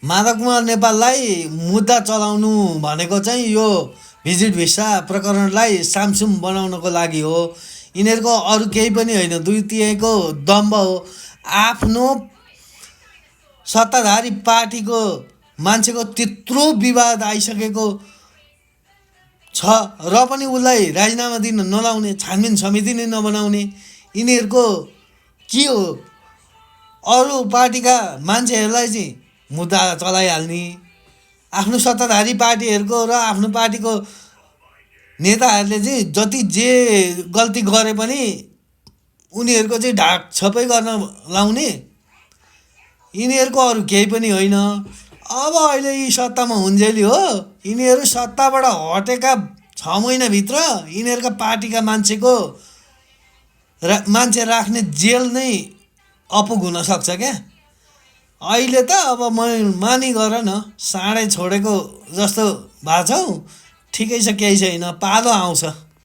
माधव कुमार नेपाललाई मुद्दा चलाउनु भनेको चाहिँ यो भिजिट भिसा प्रकरणलाई सामसुम बनाउनको लागि हो। यिनीहरूको अरू केही पनि होइन, दुई तिहाईको दम्ब हो। आफ्नो सत्ताधारी पार्टीको मान्छेको त्यत्रो विवाद आइसकेको छ र पनि उसलाई राजीनामा दिन नलाउने, छानबिन समिति नै नबनाउने यिनीहरूको के हो? अरू पार्टीका मान्छेहरूलाई चाहिँ मुद्दा चलाइहाल्ने, आफ्नो सत्ताधारी पार्टीहरूको र आफ्नो पार्टीको नेताहरूले चाहिँ जति जे गल्ती गरे पनि उनीहरूको चाहिँ ढाक छपै गर्न लाउने। यिनीहरूको अरू केही पनि होइन। अब अहिले यी सत्तामा हुन्जेली हो, यिनीहरू सत्ताबाट हटेका 6 महिनाभित्र यिनीहरूका पार्टीका मान्छे राख्ने जेल नै अपुग हुनसक्छ क्या। अहिले त अब मानी गर न, साँडै छोडेको जस्तो भएको छौ। ठिकै छ, केही छैन, पालो आउँछ।